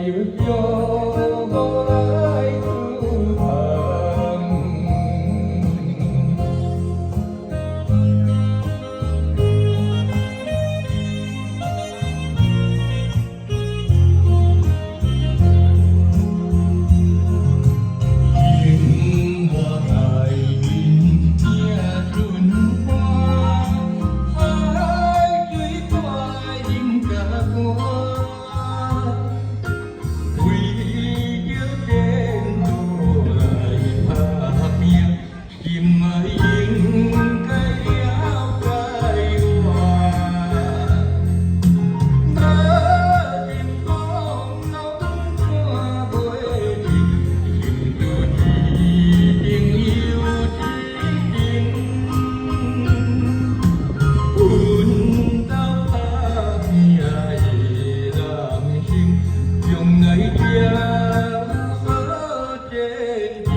相來出旁。永我來面行春寒，海水大人甲寒，為著前途來拍拚，心愛應該了解我。無情講老看袂起，心事一定有一定。奮鬥拍拚的人生，將來才有好前程。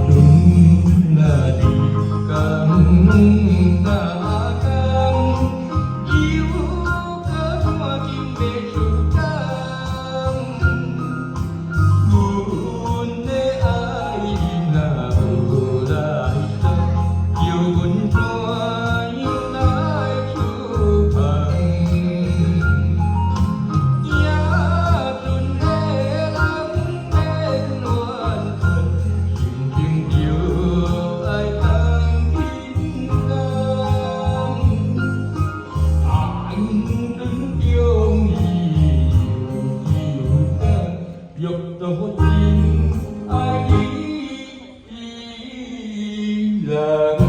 阮若日工打工，又閣趕緊欲出工。阮的愛人若無來送，叫阮怎樣來出帆？野船的人免怨嘆，心情著愛通輕鬆。安頓終於有感，欲道真愛伊人。